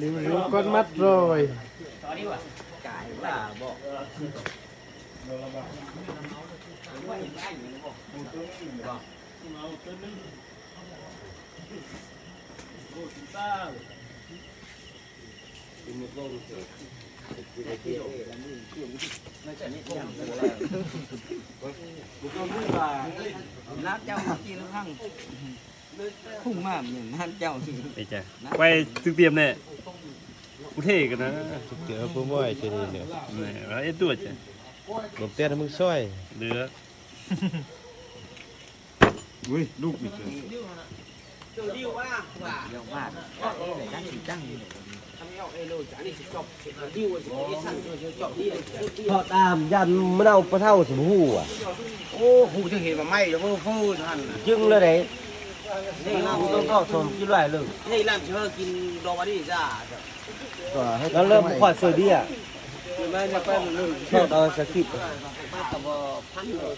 ລິວໆ ກ່ອນມັດຮ້ອຍ. ນ້າເຈົ້າມາກິນແລ້ວພັງ ພຸ້ງມາແມ່ນນ້າເຈົ້າ. ໄປຈ້ະ ໄປຕຶກຕຽມແດ່ ກູເທກັນນະ ຕຶກຕຽມຜູ້ມວຍຈະນີ້ເນາະ ແມ່ນ ເຮັດຕົວຈ້ະ ລົມແຕ່ນໃຫ້ມຶງຊ່ອຍ ເຫຼືອ. ອຸ້ຍ ລູກນີ້ເຈົ້າ ເພາະຕາມຢ້ານມັນເອົາປະເທົາຊິບໍ່ຮູ້ວ່າ ໂອ້ ຮູ້ຈັ່ງເຫັນວ່າໄມ້ເຟີໆຫັ້ນ ຈຶ່ງເລີຍເດ້ ນີ້ລາວຕ້ອງເຂົ້າຊົມກິນຫຼາຍເລີຍ ນີ້ລາວຊິເຮີກິນດອກອັນນີ້ຈ້າ ກໍເລີ່ມບໍ່ຄ່ອຍຊ່ວຍເບ້ຍ ເອົາສະກິບ ໄປກໍບໍ່ພັນເລີຍ.